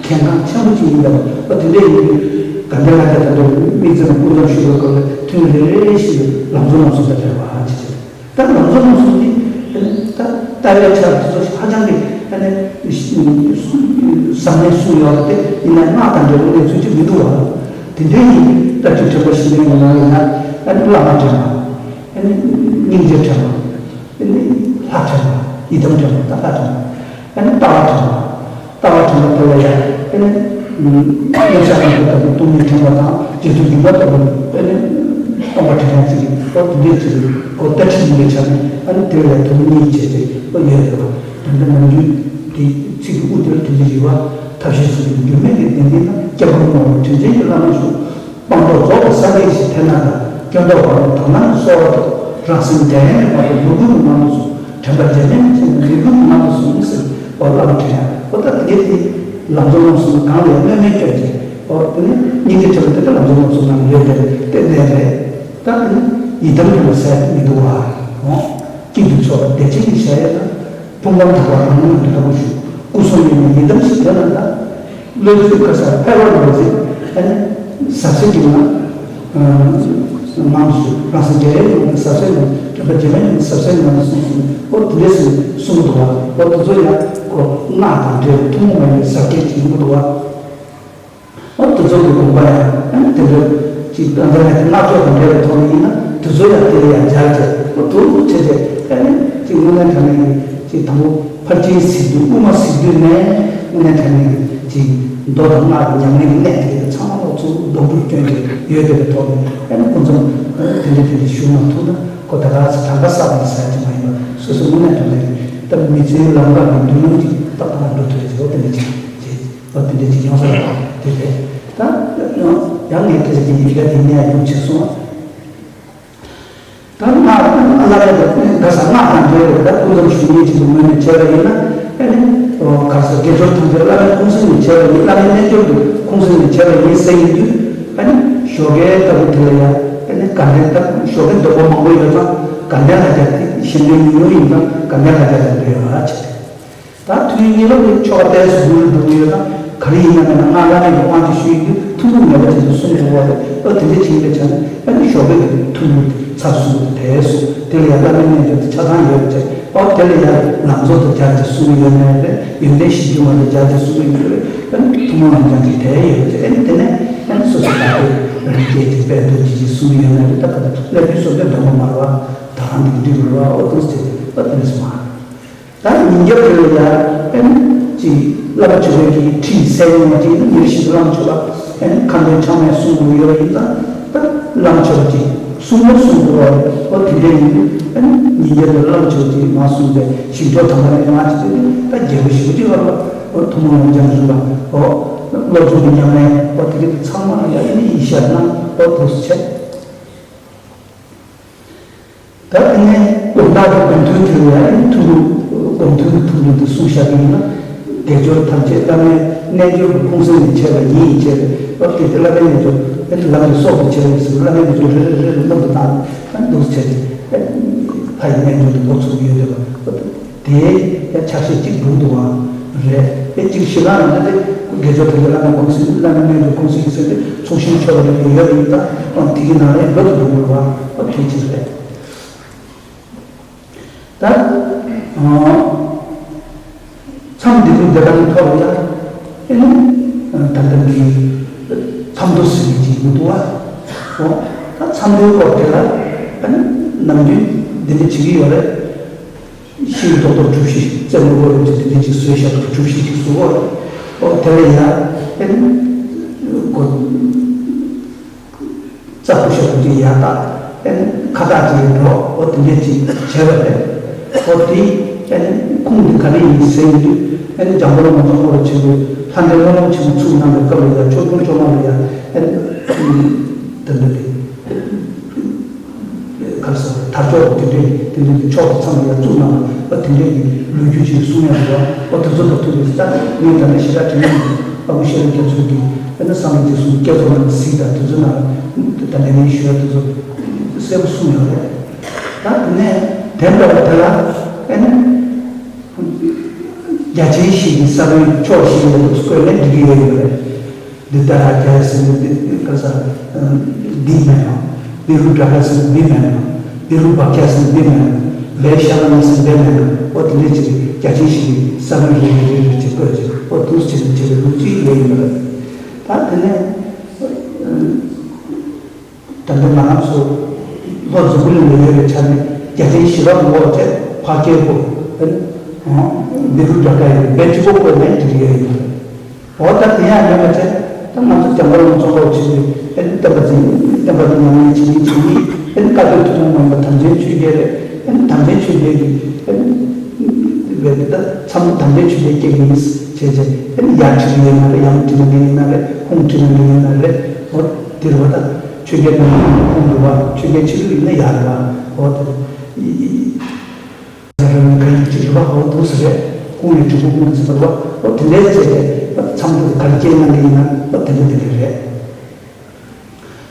ཀྱི་གལ་འགངས་ཆེན་པོ་ཅིག་ཡིན་པ་རེད། ཨོ་དེ་འདྲའི་ཡིན་དུས་དགའ་ལྡན་ལྷ་བརྒྱ་དང་འདྲ་བའི་དམིགས་བརྩེ་དང་ཀུན་སློང་ཞུ་བའི་སྐབས་ལ་ཐུན་རེ་རེ་བཞིན་དུ་ལམ་གཙོ་རྣམ་གསུམ་དང་འབྲེལ་བ་ཅི་བྱེད། ད་ལམ་གཙོ་རྣམ་གསུམ་འདི་ད་ལྟ་བའི་ཆ་དེ་ཚོ་ཧ་ཅང་གི་ཨ་ནི་ཟབ་ནས་གསུངས་ཡོད་རེད་དེ། ཡིན་ན་སྔགས་དང་འབྲེལ་བའི་གནས་ཚུལ་ཅིག་མི་འདུག་བ། དེ་འདྲའི་ཡིན་དུས་ད་ཅིག་དྲན་པ་བཞི་ལྡན་གྱི་ནང་ཡིན་ན་ཨ་ནི་བླ་མ་དྲན་པ། ཨ་ནི་སྙིང་རྗེ་དྲན་པ། ཨ་ནི་ལྷ་དྲན་པ། ཡི་དམ་དྲན་པ། ད་ལྷ་དྲན་པ། ཨ་ནི་ལྟ་བ་དྲན་པ། ལྟ་བ་དྲན་པ་དེ་ལ་ཡང་ཨ་ནི། ཨ། སློབ་བྱ་རང་གི་ལྟ་བུ་སྟོང་ཉིད་དྲན་པ་དང་རྗེས་ཐོབ་འབྱུང་བ་ལྟ་བུ་དཔེ་ནི་སྟོང་པ་དྲན་ཡག་ཅིག་གོ་དེ་འདྲས་ཅིག་གོ་ལྟ་ཁྲིད་ཡིན་པའི་ཆ་ནས་ཨ་ནི་དེ་ལ་དོན་གཉིས་བྱས་ཏེ་གོ་ཡོད་རེད་བ། དོན་དུ་ནམ་རྒྱུན་དེ་ཚིག་གི་དབུ་དེར་དོན་གྱི་རིགས་པ་ཐབས་ཤེས་ཚུལ་གྱི་འགྱུར་མེད་ཀྱི་བདེན་འཛིན་དང་སྐྱབས་མགོན་ངོ་བོ་དྲིན་ཅན་གྱི་བླ་མ་ཞུ། སྤངས་རྟོགས་རྫོགས་པའི་སངས་རྒྱས་ཞེས་ཐལ་ན་ལ། སྐྱོན་རྟོག་བར་དུ་དག་སྣང་གིས་གསོལ་བ་ཐོབ། རང་སེམས་འགྲན་ཡས་མེད་པར་མོས་གུས་ཀྱིས་བསྔགས་པར་གསོལ། དྲན་པ་འབྲལ་མེད་ཀྱིས་མཁྱེན་ནས་མོས་གུས་ཀྱིས་བསྔགས་པར་གསོལ་ཟེར་བ་བླ་མ་དྲན་ཡག་པོ་ད་དེ་དེ་ལམ་གཙོ་རྣམ་གསུམ་གང་ལས་གནོད་མེད་སྐྱོན་ཅན་པོ་དེ་ནི་སྙིང་གི་དྲན་པ་དེ་ལ་ལམ་གཙོ་རྣམ་གསུམ་ནང་ཡོད་པས་དེ་གནས་རེད། ད་དེ་ནི་ཡི་དམ་དྲན་པ་ཟད་མི་འདུག་བ། འོ། སྐྱིད་སྡུག་ཚོར་བ་བདེ་ཆེན་གྱི་ཞལ་ཡས་ན། ཕུང་ཁམས་དག་པ་རང་ངོས་ལ་དག་པོ་ཞུ། སྐུ་གསུམ་ཡེ་ནས་ཡི་དམ་ཞིག་དེ་ལ་ལྟ། བློ་ཆོས་ག་ས་ཕལ་པར་འགྲོ་ཚེ་ཨ་ནི་ཟབ་གསལ་གྱི་ངང་ངང་སུ་རང་སེམས་རྒྱ་ཡན་ཡོང་གི་ཟབ་གསལ་ངང་དྲན་པ་རྗེས་མ་ཡོང་གི་ཟབ་གསལ་ངང་ལ་གསུངས་སོང་། འོ་དེ་འདྲས་སུ་གསུང་གི་འདུག་བ། འོ་དེ་ཚོ་ཡང་ཁོ་སྔགས་དང་འབྲེལ་བའི་ཐུན་མོང་མ་ཡིན་པའི་ཟབ་ཁྱད་ཅིག་ཡིན་གི་འདུག་བ། འོ་དེ་ཚོ་གི་དགོངས་པ་ཡང་ཨ་ནི་དེ་འདྲ་ཅིག་ད་ལྟ་ནས་སྔགས་ཕྱོགས་དང་འབྲེལ་བའི་ཐོག་ནས་ཡིན་ན་དེ་ཚོ་ཡང་དེ་ལ་ཡང་སྦྱར་བྱས་འོ་དུ་བྱས་བྱས་ཨ་ནི་ཅིག་དངོས་གནས་དྲང་གནས་ཀྱི་ཅིག་དང་པོ་ཕར་ཕྱིན་གཟིགས་དུས་དབུ་མ་གཟིགས་དུས་ནས་དངོས་གནས་དྲང་གནས་ཀྱི་ཅིག་མདོ་དང་སྔགས་ཀྱི་ཉམས་ལེན་གྱི་གནད་དེ་ག་ཚང་མ་ལོག་ཚུལ་སྡོམ་སྒྲུབ་སྐྱོན་གྱི་ཡོད་དེ་བའི་ཐོག་ནས་ཨ་ནི་སྐུ་མཚམས་དེ་འདྲ་དེ་འདྲ་ཞུ་མ་ཐུབ་ན་ཁོ་ད་ག་ཚོད་གྲངས་ཀ་བསགས་པ་ཟེར་གྱི་མ་ཡིན་པ་སོ་སོ་དངོས་གནས་དྲང་གནས་ཀྱི་ད་མི་ཚེའི་ལམ་ཁ་གི་མདུན་ལམ་ཅིག་ཏག་ཏག་འགྲོ་ཐུབ་ཡ་ཅིག་འོ་དེ་འདྲ་ཅིག་བྱེད། ཨོ་དེ་འདྲ་ཅིག་ཡོང་ས་རེད་པ། དེ་རེད། ད་ཡང་ཡང་ངས་དེ་རེད་དེ་ཡིན་ད་དེ་ནས་ཡང་ཡོང་ཕྱིར་སོང་། ད་སྔགས་ཨ་ལ་ལ་དེ་ད་ས་སྔགས་དང་འབྲེལ་བའི་ད་ཀུན་རྫོབ་ཞུ་མཁན་ཅིག་གི་ངོས་ནས་བྱས་པ་ཡིན་ན་ཨ་ནི་ག་ས་དགེ་སྦྱོར་ཐམས་ཅད་བླ་མའི་ཁུངས་སེང་ནས་བྱས་པ་ཡིན། བླ་མའི་རྣལ་འབྱོར་གྱི་ཁུངས་སེང་ནས་བྱས་པ་ཡིན་ཟེར་ཡིན་དུས་ཨ་ནི་ཞོགས་ཀའི་ལྟ་བུ་དེ་ལ་ཡང་ཨ་ནི་དགའ་ལྡན་ད་ཞོགས་ཀའི་སྡོམ་པ་མང་པོ་ཡོད་ཙང་དགའ་ལྡན་ལ་རྒྱ་དེ་གཞན་དོན་ཉུང་ཉུང་ཡིན་ཙང་དགའ་ལྡན་ལ་རྒྱ་དེ་འདོད་ཡོད་ར་བྱས། ད་ཐུན་གཉིས་པ་དེ་ཆོ་ག་གཏད་སོ་མུ་རུ་འགྲོ་གི་ཡོད་ན་ག་རེ་ཡིན་ན་མེད་ན་སྔགས་བླ་མེད་ཀྱི་དབང་ཅིག་ཞུ་ཡིན་དུས་ཐུན་མོང་མེད་པ་ཅན་དུ་གསུངས་དགོས་པ་རེད། ཨོ་དེ་འདྲ་བྱེད་པའི་ཆ་ནས་ཨ་ནི་ཞོགས་པའི་ཐུན་མོང་ཚར་གསུམ་དུ་དེ་སོ་དེ་ལ་ཡང་བླ་མེད་རྣལ་འབྱོར་དུ་ཆ་ཚང་ཡོད་པ་བྱས། ཨོ་དེ་ལ་ཡང་ལམ་གཙོ་དུ་སྦྱར་ཏེ་གསུང་གི་ཡོད་ན་རེད། ཡོན་ཏན་གཞི་འགྱུར་མ་དུ་སྦྱར་ཏེ་གསུང་གི་ཡོད་རེད། ཨ་ནི་ཐུན་མོང་རང་རྐྱང་གི་དེ་ཡོད་པ་བྱས། ཨ་ནི་དེ་ནས་ཨ་ནི་སོ་སོ་བདག་པོའི་རིགས་སྐྱེས་ཀྱི་དཔལ་རྡོ་རྗེ་ཅེས་གསུང་གི་ཡོད་ན་རེད། ད་ག་ད་སླེབས་དུས་སོ་སོའི་འདོད་པ་མ་རེད་བ། ད་རང་གི་འདི་རུ་རེད་བ། ཨོ་དེ་ཚོ་བྱས་ཏེ་ཨོ་དེ་འདྲ་སོང་བ། ད་ཉིན་རྒྱབ་དེ་ལ་ཡང་ཨ་ནི་ཅིག་བསླབ་པ་བྱེད་པའི་གི་ཁྲིད་གསན་ཡོང་བ་ཅིག་ནི་ཉེར་བཞི་གི་བླ་མ་མཆོག་ལ་ཨ་ནི་ཁ་འདོན་ཕྱག་མས་གསུང་དགོས་ཡོད་པ་ཡིན་ཙང་ད་བླ་མ་མཆོག་ཅིག་གསུང་མོ་གསུང་དགོས་པ་རེད། ཨོ་དེ་འདྲ་ཡིན་དུས་ཨ་ནི་ཉིན་རྒྱབ་དེ་བླ་མ་མཆོག་ཅིག་མ་གསུངས་པའི་ཞིང་མཆོག་དམ་པ་ནས་མ་ཅིག་དེ་ནི་ད་རྒྱལ་པོ་ཞིག་ཅིག་ལ་ཨོ་ཐུན་མོང་རང་རྐྱང་བཞིན་པ་ཨོ་སློབ་སྦྱོང་གི་ཉམས་ལེན་ཨོ་དེ་གི་ཚང་མ་ཡང་ཨ་ནི་ཡིད་ཤར་ན་ཨོ་དེ་བྱས། ད་དེ་ནས་དགོངས་དག་གི་དགོངས་དོན་དེ་ལ་ཡང་ཐུགས་ལུགས་དགོངས་དོན་གྱི་ཐུགས་ལུགས་དེ་གསུངས་བཞག་གི་ཡིན་ན། དགེ་སྦྱོར་ཐམས་ཅད་བླ་མའི་རྣལ་འབྱོར་གྱི་ཁུངས་སེང་ནས་བྱས་པ་ཡིན་ཞེས་པའི་སྐབས་དེ་དེ་བླ་མའི་རྣལ་འབྱོར་ཨེ་ལམ་གྱི་སྲོག་ཏུ་བྱས་པའི་ཟེར་བླ་མའི་རྣལ་འབྱོར་རེ་རེ་རེ་རེ་སྣོན་དུ་བཏང་ཨ་འདུག་བྱས་ཏེ་ཨེ་ལྷ་ཡི་རྣལ་འབྱོར་དུ་འགོ་ཚུགས་ཀྱི་ཡོད་འདུག་པ། དེའི་ཕྱག་བཞེས་གཅིག་སྒྲུང་འདུག་བ་རེད། དེ་གཅིག་ཞིག་ལ་ཡང་དེ་དགེ་སྦྱོར་དེ་ལ་བླ་མའི་ཁུངས་སེང་བླ་མའི་རྣལ་འབྱོར་ཁུངས་སེང་ཟེར་ཏེ་ཚོགས་ཞིང་མཆོད་པ་རེ་ཡོད་པ་ཡིན་ཙང་དེ་གི་ནང་ལ་ཡང་འགྲོ་དུ་འགྲོ་དགོས་པ་དེ་གཅིག་རེད། ད་མཚམས་འདི་ཚོ་འདི་ག་ནས་ཐོབ་ཡ་ཨེ་ནི་ད་ལྟ་འདི་མཚམས་ཐོ་ཟེར་གྱི་ཅིག་མི་འདུག་བ། ད་མཚམས་ཐོའི་སྐོར་དེ་ལ་ཨེ་ནི་ནམ་རྒྱུན་འདི་འདྲ་བྱེད་ཀྱི་ཡོད་རེད། ཤིང་ཏོག་ཏོ་གྲུ་བཞི་རྩེ་མོ་བོ་རེ་བྱས་ཏེ་འདི་འདྲ་ཅིག་བཟོས་བཞག་འདུག་གྲུ་བཞི་ཅིག་བཟོ་བ་རེད། ཨོ་དེ་ལ་ཡ་ཨེ་ནི་གོ་རྩ་ཁུ་ཤ་ཁུ་ཅིག་ཡ་ཏག་ཨེ་ནི་ཁ་བཏགས་ཅིག་འགྲོ་ཨོ་དེ་འདྲ་ཅིག་བྱས་པ་རེད། ཨོ་དེ་ཨེ་ནི་ཁུངས་འདི་ག་རེ་ཡིན་ཟེར་ཡིན་དུས་ཨེ་ནི་འཇམ་མགོན་ངོ་མཚར་ཁོ་ར་ཆེན་པོས་ལྷ་འདྲེ་སྨོན་ལམ་ཆེན་མོ་ཚུགས་གནང་བའི་སྐབས་ལ་ཡ་ཆོས་སྐྱོང་བཅོ་ལྔ་ལ་ཡ་ཨེ་ནི་དེ་འདྲ་དེ། ག་རེ་ཟེར་དར་ལྕོག་དེ་འདྲའི་དེ་འདྲའི་གི་ཕྱོགས་དེ་ཚང་མ་ཡར་བཙུགས་གནང་བ་དེ་འདྲའི་གི་ལོ་རྒྱུས་ཅིག་གསུང་ཡག་རེད་བ། ཨོ་དེ་ཚོ་དང་ཐུག་པའི་ད་ངས་ད་ནས་ཞེ་དྲག་དྲན་གྱི་མི་འདུག་ཨ་ཁུ་ཤེས་རབ་རྒྱ་མཚོ་གི་ཨ་ནི་བསམ་པའི་རྗེས་སུ་བསྐྱེད་རྫོགས་ལ་གཟིགས་དང་དེ་ཚོའི་ནང་ལ་ད་ལན་ནས་ཞུ་ཡག་དེ་ཚོ་གསལ་པོ་གསུངས་ཡོད་རེད། ད་དེ་ནས་དེ་འདྲ་བ་དེ་ལ་ཨ་ནི་རྒྱ་ཆེན་ཞིག་གི་ས་བོན་ཕྱོགས་ཤིག་ལ་བཀོད་ནས་འགྲིག་གི་ཡོད་རེད། འདི་ལྟར་རྒྱལ་སྲིད་འདི་ག་ས་འདི་མེད་ན། འདི་རུ་དྲག་སྲིད་འདི་མེད་ན། འདི་རུ་བག་ཆགས་སྲིད་འདི་མེད་ན། ལས་ཤ་ལ་ནི་སྲིད་འདི་མེད་ན། འོ་དེ་འདྲ་ཅིག་རྒྱ་ཆེན་ཞིག་གི་ས་བོན་རེ་རེ་རེ་རེ་ཅིག་བཀོད་ཅིག་འོ་དུས་ཆེ་ཆེ་བའི་ལུགས་ཅིག་ཡོད་ཡིན་པ་རེད། ད་དེ་ནས་ད་ལྟ་ང་རང་ཚོ་ལྷོ་འཛམ་བུ་གླིང་ལ་ཡོད་པའི་ཆ་ནས་རྒྱ་ཆེན་ཞི་རབ་ངོ་བོ་བཅས་ཕ་སྐད་པོ་འདི་རུ་དྲག་ཡིན་པའི་གཅིག་པོ་བཀོད་ནས་འགྲིག་ཡོད་ཡིན་པ་རེད། འོ་ད་དེ་ཡང་ཡོད་པ་བྱས། ད་ང་ཚོ་དེང་གི་ལུང་ཚོགས་པ་ཆེན་པོའི་ཨེ་བསྟན་པ་འཛིན། བསྟན་པ་འདི་ཉམས་ལེན་བྱེད་མཁན་བྱེད་མཁན་ཨེ་བཀའ་སྡོད་ཐུན་མོང་མ་ཡིན་པ་དམ་ཅན་ཆོས་རྒྱལ་རེད། ཨེ་དམ་ཅན་ཆོས་རྒྱལ་གྱི་ཨེ་བས་ད་མཚམས་དམ་ཅན་ཆོས་རྒྱལ་སྐྱེ་གི་ཡིན་ཟེར་བྱས་བྱས། ཨེ་ཡར་ཁྲིད་ནི་ཡིན་ན་རེད། ཡང་ཁྲིད་ནི་ཡིན་ན་རེད། ཧོང་ཁྲིད་ནི་ཡིན་ན་རེད། འོ་དེ་རེད་བ། ད་ཆོས་རྒྱལ་ནང་ཁོང་འདུག་བ། ཆོས་རྒྱལ་ཕྱི་ལུགས་ཡིན་ན་ཡར་རེད་བ། འོ་དེ། ཡ་རབས་ནི་ག་ཡིན་གྱི་རེད་བ། འོ་འདུག་ཟེར་རེད། ཁོང་ནས་དྲིལ་བུ་ཁོང་གིས་ཟེར་བ། འོ་དེ་འདྲའི་བྱས་ཏེ་མཚམས་འདི་གར་སྐྱེལ་གནང་གི་ཡིན་ན། འོ་དེ་འདྲ་དེ་འདྲ་རེད།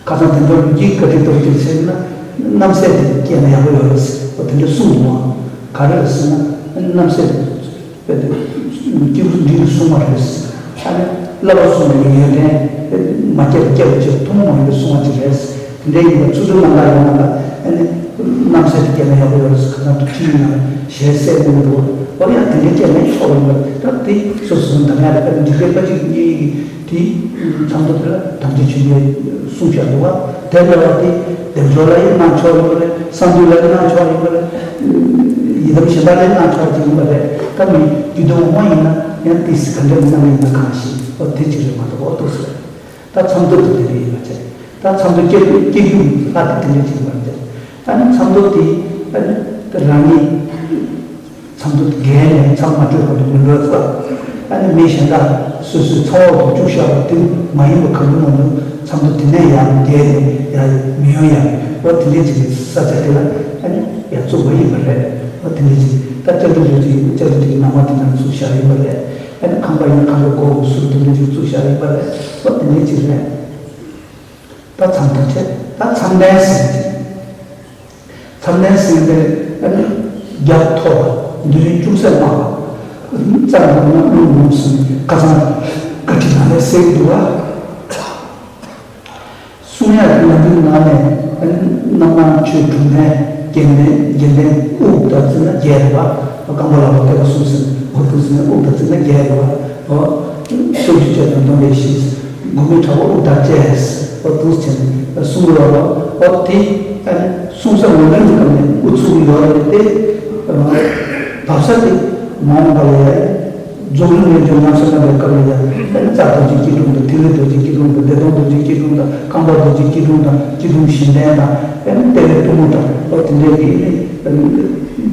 ཁ་སང་དེ་འདྲ་ལུགས་ཀྱི་བཀའ་ཁྲིད་གཏོར་རྒྱུ་བྱས་ན་རྣམ་སྲས་དེ་སྐྱེལ་ན་ཡག་པོ་ཡོད་རེད། འོ་དེ་འདྲ་གསུངས་འདུག་ཨང་། ག་རེ་རེད་ཟེར་ན་རྣམ་སྲས་དེ་དཔེ་དེ་སྐྱེས་བུ་འབྲིང་གིས་གསུངས་པ་རེད། ཨ་ནི་བསླབ་པ་གསུངས་པའི་ཡོན་ཏན་དེ་མ་སྐྱེས་པ་སྐྱེས་པ་བྱས་ཐུན་མོང་མ་ཡིན་པའི་གསུང་བ་ཅིག་རེད། དེ་འདྲའི་ཡིན་པ་ཚུལ་ཁྲིམས་རྣམ་དག་ཡོད་ན་ལ། ཨ་ནི་རྣམ་སྲས་དེ་སྐྱེས་ན་ཡག་པོ་ཡོད་རེད་ཟེར། ཁ་སང་དུ་ཁྲིད་ཡིན་ན་ཞལ་གསལ་གནང་གི་འདུག་འོ་ཡང་དེ་འདྲའི་སྐྱེས་ན་ཆོག་ཡིན་པ། ད་དེ་སོ་སོ་འདང་ཡག་རེད། ཨ་ནི་འདི་འདྲའི་ཁ་ཅིག་གི་དེ་མཚམས་ཐོ་དེ་ལ་དམ་ཅན་ཆོས་རྒྱལ་གསུངས་བཞག་འདུག་བ། དེ་འདྲ་བ་དེ་བདེ་མཆོག་ལ་ཡང་གནང་ཆོག་ཡིན་པ་རེད། གསང་འདུས་ལ་ཡང་གནང་ཆོག་ཡིན་པ་རེད། ཡི་དམ་གཞན་དག་ལ་ཡང་གནང་ཆོག་ཅིག་ཡིན་པ་རེད། ད་མི་རྒྱུད་སྡེ་འོག་མ་ཡིན་ན་ཡང་དེ་ག་འདྲ་གནང་ཡིན་ན་གང་ཞིག་འོ་དེ་ཅིག་རེད་མ་གཏོགས། འོ་འདུག་ཟེར། ད་མཚམས་ཐོ་དེ་དེ་རེད་ཡིན་པ་བྱས། ད་མཚམས་ཐོ་སྐྱེ་སྐྱེ་རྒྱུ་ལྷ་དེ་དེ་འདྲ་ཅིག་ཡིན་པ་རེད། ཨ་ནི་མཚམས་ཐོ་དེ་ཨ་ནི་ད་རང་ཉིད་མཚམས་ཐོ་དེ་བརྒལ་ནས་མཚམས་མ་གྲོལ་བར་དུ་མི་འགྲོ་ཚུལ། ཨ་ནི་མི་གཞན་དག་སོ་སོའི་མཚམས་འོག་ཏུ་བཅུག་བཞག་པ་དེ་མ་ཡིན་པ་གང་རུང་མ་གཏོགས། མཚམས་ཐོ་དེ་ནས་ཡར་བརྒལ་ནས་ཡར་མི་ཡོང་ཡ། འོ་དེ་འདྲའི་ཅིག་གི་ས་ཆ་དེ་ལ་ཨ་ནི་ཡར་བཙུགས་པ་ཡིན་པ་རེད། འོ་དེ་འདྲའི་ཅིག་ད་སྐྱ་རིལ་རེད་ཅིག་སྐྱ་རིལ་དེ་གི་ནང་མ་དེ་ནང་བཙུགས་བཞག་ཡིན་པ་རེད། ཨ་ནི་ཁང་པ་ཡིན་ན་ཁང་པའི་སྒོ་གི་ཟུར་དེ་འདྲ་ཅིག་བཙུགས་བཞག་ཡིན་པ་རེད། འོ་དེ་འདྲའི་ཅིག་རེད། ད་མཚམས་ཐོ་བྱས། ད་མཚམས་གདན་ཟེར་ཅིག་མཚམས་གདན་ཟེར་དེ་ཨ་ནི་རྒྱབ་མཐོ་བ། མདུན་ཅུང་ཟད་དམའ་བ། རྩ་ནས་ན་རླུང་ངོམས་སུ་ཁ་སང་བཀའ་ཁྲིད་ནང་ལ་གསལ་འདུག་བ། གསུང་ཡག་གི་ནང་དོན་ནང་ནས་ཨ་ནི་རྣམ་སྣང་ཆོས་དྲུག་ལྡན་རྒྱན་ལྡན་རྒྱན་ལྡན་དབུ་དང་བརྩིས་ན་བརྒྱད་རེད་བ། རྐང་པ་ལ་བ་སྐལ་བ་གསུམ་ཟེར་ནས་འོ་འདུག་ཟེར་ནས་དབུ་དང་བརྩིས་ན་བརྒྱད་རེད་བ། འོ། སོ་བཅུ་བཅས་དང་སྡོམ་པའི་གཞི། མགོན་མེད་དྲག་པོ་དབུ་དང་བཅས། འོ་འདུག་བྱས་ནས་གསུང་གི་ཡོད་རེད་བ། འོ་དེ་ཨ་ནི་གསུང་ས་ངོ་མའི་སྐབས་ནས་དབུ་ཚུགས་ཀྱི་ཡོད་རེད་དེ། བབས་ས་དེ་མ་འོངས་པ་ལ་ཡ། རྫོགས་རིམ་རྣལ་འབྱོར་ཉམས་སུ་བླངས་པའི་སྐབས་ལ་ཡང་ཨ་ནི་རྩ་རྡོ་རྗེ་སྐྱིལ་ཀྲུང་དང་། ཐིག་ལེ་རྡོ་རྗེ་སྐྱིལ་ཀྲུང་དང་། བདེ་སྟོང་རྡོ་རྗེ་སྐྱིལ་ཀྲུང་དང་། རྐང་པ་རྡོ་རྗེ་སྐྱིལ་ཀྲུང་དང་། སྐྱིལ་ཀྲུང་བཞི་ལྡན་དང་། ཨ་ནི་ལྟེ་བའི་གཏུམ་མོ་དང་། འོ་དེ་འདྲའི་གི་ཨ་ནི་དེ་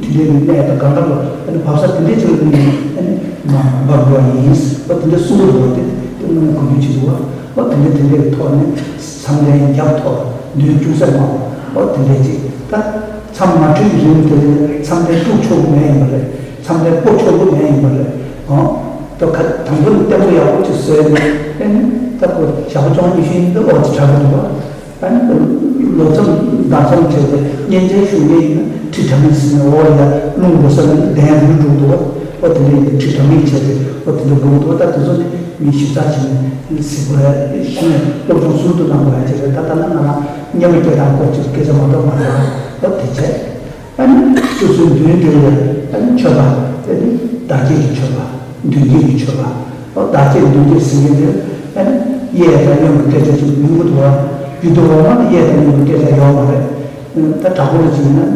འདྲའི་གི་གནས་དང་གང་ག་ལ་ཨ་ནི་བབས་ས་དེ་འདྲའི་ཅིག་ལ་ནི་ཨ་ནི་མ་འབབ་འགྲོ་བ་ཡིན། འོ་དེ་འདྲའི་གསུང་གི་འདུག་བ། དེ་དེ་དངོས་གནས་གོ་རྒྱུ་ཆེ་འདུག་བ། འོ་དེ་འདྲའི་དེ་འདྲའི་གི་ཐོག་ནས་མཚམས་གདན་རྒྱབ་མཐོ་བ། མདུན་ཅུང་ཟད་དམའ་བ། འོ་དེ་འདྲའི་ཅིག་ད་མཚམས་མ་གྲོལ་གྱི་རིང་དེ་ལ་མཚམས་གདན་དཀྲུག་ཆོག་གི་མེད་ཡིན་པ་རེད། མཚམས་གདན་སྤོ་ཆོག་གི་མེད་ཡིན་པ་རེད། འོ། ད་ཁ་དང་པོ་ནས་བརྟན་པོ་ཡག་པོ་ཅིག་བཟོས་ནས་ཨ་ནི་ད་ཁོ་ཞག་པོ་བཅོ་ལྔ་ཉི་ཤུ་ཡིན་དུས་འོ་དེ་དྲག་གི་འདུག་བ། ཨ་ནི་ལོ་མཚམས་ཟླ་མཚམས་བྱས་ཏེ་གཉེན་ཚན་ཞུགས་མཁན་ཡིན་ན་ཁྲི་དྲ་མིག་ཟེར་ནས་འོ་ཡ་རླུང་འགྲོ་ས་ནས་གདན་རུལ་འགྲོ་འདུག་བ། འོ་དེ་འདྲ་ཡིན་དུས་ཁྲི་དྲ་མིག་བྱས་ཏེ་འོ་དེ་འདྲ་དགོས་འདུག་བ། ད་དེ་ཚོ་ནི་མི་ཞིབ་ཚགས་བྱས་ནས་གཟིགས་དགོས་ཡ་ཞིག་ནས་སློབ་སྦྱོང་ཟུར་དུ་གནང་དགོས་ཡ་ཅིག་རེད། ད་ལྟ་ན་ང་རང་སྙན་པོ་སྐད་གདངས་སྐོར་ཅིག་སྐད་ཆ་མ་གཏོགས་མ་རེད། འོ་དེ་བྱས། ཨ་ནི་སོ་སོའི་མདུན་དེ་ལ་ཨ་ནི་མཆོད་པ། ཨ་ནི་བདག་བསྐྱེད་ཀྱི་མཆོད་པ། མདུན་བསྐྱེད་ཀྱི་མཆོད་པ། འོ་བདག་བསྐྱེད་མདུན་བསྐྱེད་ཟེར་མཁན་དེ་ཨ་ནི་གཡས་དང་གཡོན་གྱི་སྐད་ཆ་ཅིག་ཡོང་གི་འདུག་བ། རྒྱུད་སྡེ་འོག་མ་ལ་གཡས་དང་གཡོན་གྱི་སྐད་ཆ་ཡོད་མ་རེད། ད་དྲག་པོ་ལ་ཅིག་ཡིན་ན་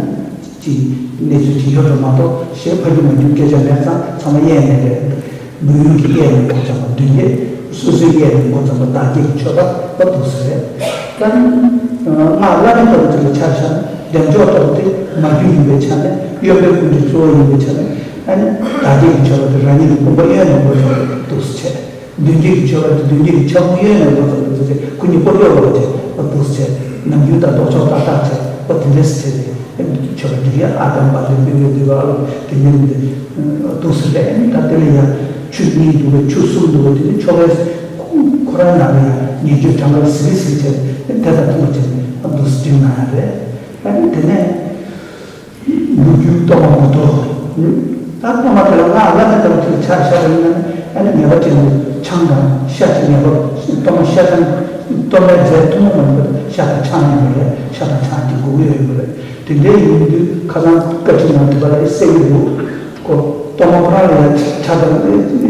ཅིག་གནས་ཚུལ་ཅིག་ཡོད་འགྲོ་མ་གཏོགས་གཞན་ཕ་རྒྱུད་མ་རྒྱུད་སྐད་ཆ་མེད་ཙང་ཚང་མ་གཡས་ནས་རེད། མི་ཡུལ་གྱི་གཡས་ནས་འགོ་བརྩམས་པ་མདུན་བསྐྱེད། སོ་སོའི་གཡས་ནས་འགོ་བརྩམས་པ་བདག་བསྐྱེད་ཀྱི་མཆོད་པ་འོ་འདུག་སེ་རེད། ད་སྔགས་བླ་མེད་ལྟ་བུ་དེ་ལ་ཆ་བཞག་ན་བདེ་མཆོག་ལྟ་བུ་དེ་མ་རྒྱུད་ཡིན་པའི་ཆ་ནས་གཡོན་པའི་སྐུ་མདུན་གཙོ་བོ་ཡིན་པའི་ཆ་ནས་ཨ་ནི་བདག་བསྐྱེད་ཀྱི་མཆོད་པ་དེ་རང་ཉིད་ཀྱི་དཔུང་པ་གཡོན་ནས་འགོ་བརྩམས་པ་འདུག་སེ་བྱས། མདུན་བསྐྱེད་ཀྱི་མཆོད་པ་དེ་མདུན་བསྐྱེད་ཀྱི་ཕྱག་མོ་གཡོན་ནས་འགོ་བརྩམས་པ་འདུག་སེ་བྱས། སྐུ་གཉིས་སྤོ་ལོ་འོ་བྱས་འོ་འདུག་སེ་བྱས། ནམ་རྒྱུན་དང་ལྡོག་ཕྱོགས་ཏག་ཏག་བྱས་འོ་དེ་འདྲས་སེ་བྱས་ཏེ། མཆོད་པ་འདི་ཡང་ཨ་དམ་པ་ལས་འབུལ་བའི་འདུས་པ་ཨ་ལོ་དེ་འདྲའི་མི་འདི་འདུག་སེ་རེད། ད་དེ་ལ་ཡང་ཆུ་གཉིས་འདུག་པས་ཆུ་གསུམ་འདུག་པས་དེ་ནི་མཆོད་པའི་ཁོ་རང་ནང་ལ་ཡང་ཉེ་བརྒྱུད་གྲངས་ཀ་ལ་ཟི་ལི་ཟི་ལི་བྱས་ཏེ་དེ་དང་མཐུན་པ་བྱས་ནས་འདུག་སེ་བསྒྲིགས་གནང་ཡ་རེད། ཨ་ནི་དེ་ནས་ལོ་རྒྱུས་གཏོར་མ་མགོ་ཐོག་ད་གཏོར་མ་དེ་ལ་སྔགས་བླ་མེད་ལྟ་བུ་དེ་ལ་ཆ་བཞག་པ་ཡིན་ན་ནི་ཨ་ནི་ངེས་པར་དུ་ཆང་དང་ཤ་དེ་ངེས་པར་གཏོར་མ་ཤ་དང་གཏོར་མའི་རྫས་ཐུན་མོང་མ་ཡིན་པར་ཤ་དང་ཆང་ཡིན་པ་རེད། ཤ་དང་ཆང་དེ་དགོས་ཀྱི་ཡོད་ཡིན་པ་རེད། དེ་འདྲའི་ཡིན་དུས་ཁ་སང་བཀའ་ཁྲིད་ནང་དེ་ག་ལ་གསལ་གྱི་འདུག་ཁོ་གཏོར་མ་ཁོ་རང་ལ་ཡང་ཆ་དང་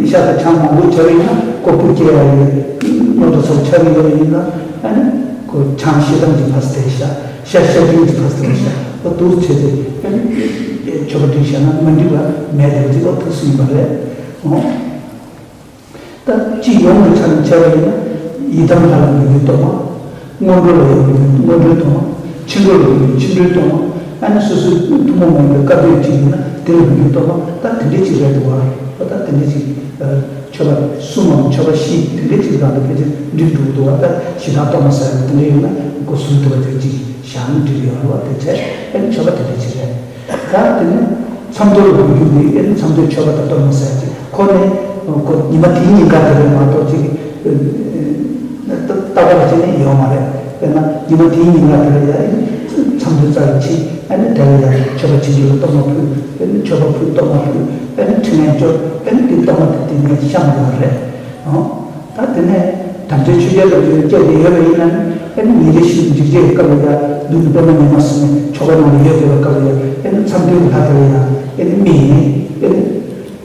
ཤ་དང་ཆང་མང་པོ་བྱས་པ་ཡིན་ན་ཁོ་སྤུ་སྐྱེ་ཡ་ཡིན། རྣོ་དང་ཚ་པོ་ཆགས་ཀྱི་ཡོད་པ་ཡིན་ན་ཨ་ནི་ཁོ་ཆང་ཤེལ་དམ་གྱི་ཕ་སྟེ་ཤ། ཤ་ཤ་སྐྱེམས་ཀྱི་ཕ་སྟེ་ཤ། ཁོ་འདུག་བྱས་ཏེ་ཨ་ནི་མཆོད་པ་འདི་བཞག་ན་མ་འགྲིག་པ་མེད་དེ་འདི་ཁོ་ཐུགས་སུ་ཡིན་པ་རེད། འོ། ད་སྤྱི་ཡོངས་ཀྱི་ཆ་ནས་བྱས་པ་ཡིན་ན། ཡི་དམ་ལྷ་ལ་འབུལ་རྒྱུའི་གཏོར་མ། སྔོན་འགྲོ་ལ་ཡང་འབུལ་རྒྱུའི་སྔོན་འགྲོའི་གཏོར་མ། ཕྱི་འགྲོ་ལ་འབུལ་རྒྱུའི་ཕྱི་འགྲོའི་གཏོར་མ། ཨ་ནི་སོ་སོའི་ཐུན་མོང་མ་ཡིན་པའི་བཀའ་སྡོད་ཅིག་ཡིན་ན་དེ་ལ་འབུལ་རྒྱུའི་གཏོར་མ། ད་དེ་འདྲས་ཅིག་རེད་འདུག་བ། ད་དེ་འདྲས་ཅིག་མཆོད་པ་གསུམ་མམ་མཆོད་པ་བཞི་དེ་འདྲས་ཅིག་རང་དང་ཕལ་ཆེར་འགྲིག་འགྲོ་གི་འདུག་བ། ད་ཞེ་སྡང་གཏོར་མ་ཟེར་བ་དེ་འདྲས་ཡིན་ན་ཁོ་ཟུར་དུ་བ་དེ་ཅིག་བཞག་ན་འགྲིག་ཡོད་རེད་བ། དེ་བྱས་ཨ་ནི་མཆོད་པ་དེ་འདྲས་ཅིག་རེད། ད་དེ་ནས་མཚམས་གཏོར་ལ་འབུལ་རྒྱུ་འདི་ཨེ་ནི་མཚམས་གཏོར་མཆོད་པ་དང་གཏོར་མ་ཟེར་ཅིག་ཁོ་ནི་ཁོ་ཉི་མ་དེའི་ཉིན་དཀར་དེ་རེད་མ་གཏོགས་ཅིག་ཏག་ཏག་ཅིག་ནི་ཡོད་མ་རེད། དཔེར་ན་ཉི་མ་དེའི་ཉིན་དཀར་དེ་རེད་ཡ། ཨེ་ནི་མཚམས་གཏོར་རྩ་ལ་ཕྱིན། ཨེ་ནི་དེ་ལ་ཡ་མཆོད་པ་བྱེད་རྒྱུ་ལ་གཏོར་མ་ཕུལ། ཨེ་ནི་མཆོད་པ་ཕུལ་གཏོར་མ་ཕུལ། ཨེ་ནི་ཕྲིན་ལས་སྐྱོར། ཨེ་ནི་དེ་གཏོར་མ་དེ་དེ་ནས་བཤམས་ཡོད་རེད། ཨང་། ད་དེ་ནས་དམ་ཅན་ཆོས་རྒྱལ་དང་ཡོན་སྐྱེས་དེ་ཡོད་པ་ཡིན་ན་ནི་ཨེ་ནི་ཉིན་རེ་བཞིན་འཇིགས་བྱེད་ཀྱི་སྐབས་ལ་ཡ་མདུན་དུ་པདྨ་ཉི་མ་ཟེར་ནས་ཆོ་ག་ནང་ལ་ཡོད་བསྡད་པའི་སྐབས་ལ་ཡ་ཨེ་ནི་མཚམས་སྟོན་ལྷ་དེ་ལ་ཡ་ཨེ་ནི་དམིགས་ནས་ཨེ་ནི་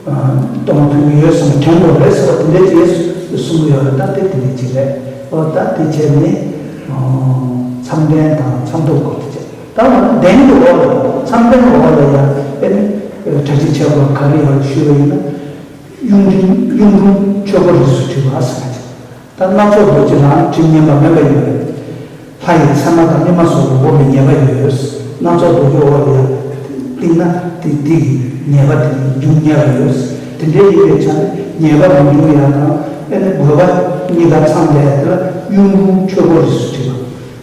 གཏོར་མ་ཕུལ་གྱི་ཡོད་ཟེར་ནས་དྲན་དགོས་རེད་ཟེར་བ་དེ་འདྲའི་ཅིག་གསུང་གི་ཡོད་རེད། ད་དེ་དེ་འདྲའི་ཅིག་རེད། ཨོ་ད་དེ་བྱས་ནས་མཚམས་གདན་དང་མཚམས་ཐོག་སྐོར་དེ་བྱས། ད་འོ་ན་གདན་གྱི་འོག་ལ་མཚམས་གདན་འོག་ལ་ཡ་ཨེ་ནི་གྲ་སྒྲིག་བྱས་པ་ག་རེ་ཡོད་ཞུས་པ་ཡིན་ན། གཡུང་དྲུང་གཡུང་དྲུང་ཆོས་འཁོར་རིས་སུ་བྲིས་པ་ཟེར་བ་ཅིག་ད་སྣ་ཚོགས་རྡོ་རྗེ་རང་དྲི་མ་མེད་པ་ཡིན་པ་རེད། ལྷ་ཡི་མཚན་མ་དང་སྙེ་མ་སོགས་ལ་འོ་མའི་ཉེས་པ་ཡོད། སྣ་ཚོགས་རྡོ་རྗེ་འོག་ལ་ཡང་བཏིང་ན་དེ་དེ་གི་ཉེས་པ་དེ་འབྱུང་ཉེས་པ་ཡོད། དེ་འདྲའི་ཡིན་པའི་ཆ་ནས་ཉེས་པ་མི་འབྱུང་ཡ་དང་ཨེ་ནི་དགོས་པ་གཉིས་ཀ་ཚང་བསྡད་ཡ་དེ་ལ་གཡུང་དྲུང་ཆོས་འཁོར་རིས་སུ་བྲིས་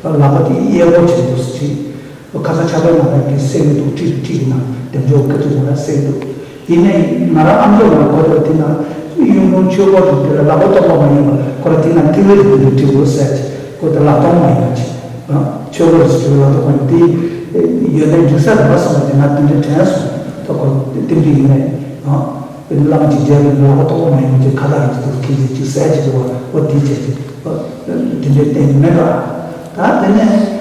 པ། ལག་པ་དེ་གཡས་སྐོར་བྱས་འདུག་སེ་བྲིས། ཁ་སང་ཕྱག་དཔེ་ནང་ལ་གི་གསེར་གྱི་འདུག་ཁྲི་ཁྲི་གི་ནང་བདེ་མཆོག་བཀའ་ཁྲིད་ནང་ལ་གསེར་འདུག་ཡིན་ནའི་ང་རང་ཨ་མཆོག་ལ་གོ་ཐོས་དེ་ན་གཡུང་དྲུང་ཆོས་འཁོར་དང་དེ་ལ་ལག་པ་གཏོང་བ་མ་ཡིན་པ་ཁོ་ལ་དེ་ན་ཐིག་ལེ་དེ་འདུག་བྲིས་འདུག་ཟེར་གྱི་ཁོ་དེ་ལག་སྟོང་མ་ཡིན་པ་ཅིག་ཆོས་འཁོར་ཟེར་གྱི་ལག་སྟོང་མ་ཡིན་དེ་ཡོད་ནའི་འགྲིག་ས་རེད་པ་བསམ་པ་དེ་ང་དེ་འདྲའི་དྲན་སོང་། ད་ཁོ་དེ་འདྲ་ཡིན་ནའི་བླ་མ་ཅིག་མཇལ་བའི་ལག་པ་གཏོང་བ་མ་ཡིན་པ་ཅིག་ཁ་བཏགས་ཀྱི་ཅིག་ཁྱི་ཅིག་ཅིག་ཟེར་གྱི་འདུག་བ། འོ་དེ་བྱས་ཅིག་དེ་འདྲའི་བསྟན་མེད་པ། ད་དེ་ནས།